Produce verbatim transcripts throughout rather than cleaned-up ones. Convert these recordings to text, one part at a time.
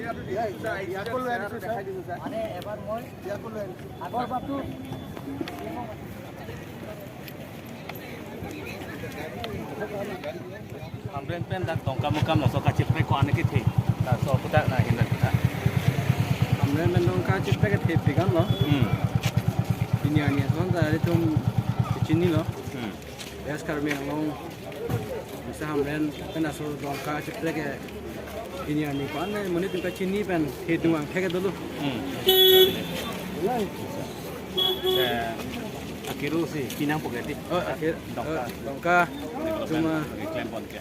ইয়াকো লৈ আনিছো, ছাৰ। মানে এবাৰ মই ইয়াকো লৈ আনিছো। আগৰ বাৰটো Hamren pen dak Dongkamukam laso kacheprek ko-an kethe. Laso puthot na hindan kita. Hamren pen Dongka cheprek kethe pikan lo. Hmm. Pini arni ason ta ilitum chinilo. Hmm. West Karbi Anglong. Misa Hamren pen laso Dongka cheprek ke pini arni ko-an monit atum kachini pen thedung angthek dolo. Hmm. Eh, akero si pinang poketi. Oh, akhir, Dongka. Oh, Dongka. Cuma reklem pon ke.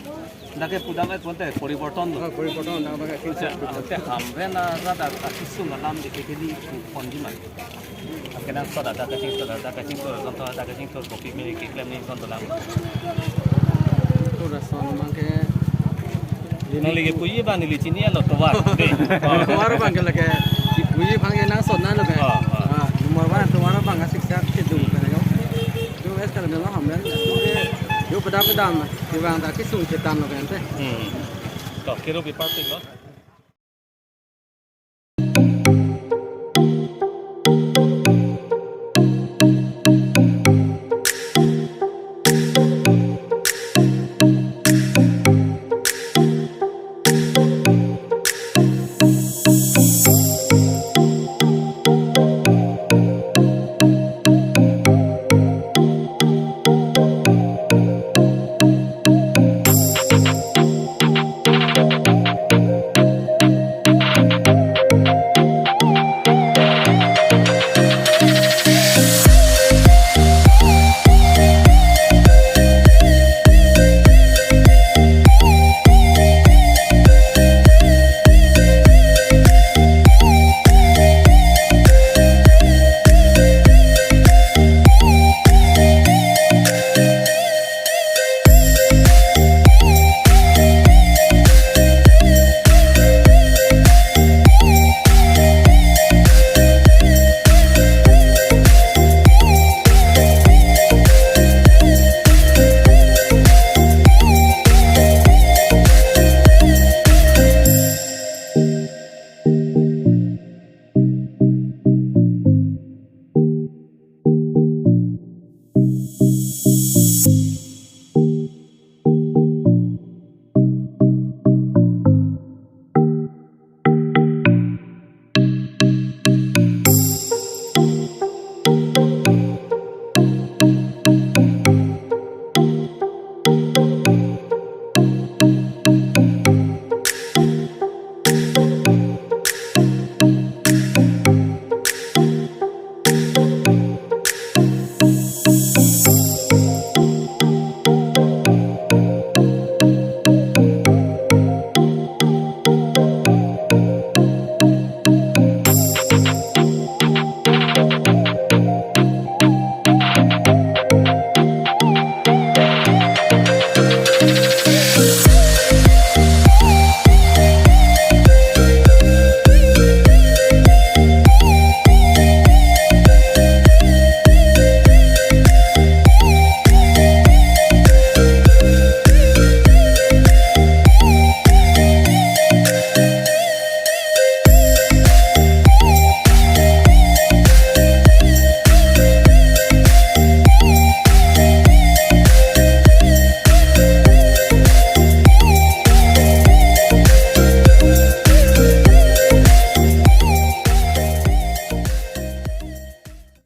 Dak ke pudam ke pon te poriborton lo. Oh, poriborton, dak bang ke. Acha, ante Hamren arat akesung alam de kekeli pon di ma. Kenangsot, ada kachingthur, ada kachingthur, ada kachingthur, kopi mili keklem ni son dolang. Itu dah son bang ke. Nang lagi puji bang neli chinilo tovar. Tovar bang ke lagi. Puji bang kenangsot na lo ke. Oh, oh. Ah, nomor one tovar bang asik siap ke dum ke yo. Yo es kalau melo Hamren. Yo pada pada. Yo bang ta kesung chetan lo ke ante. Hmm. Toh, kero pi party lo.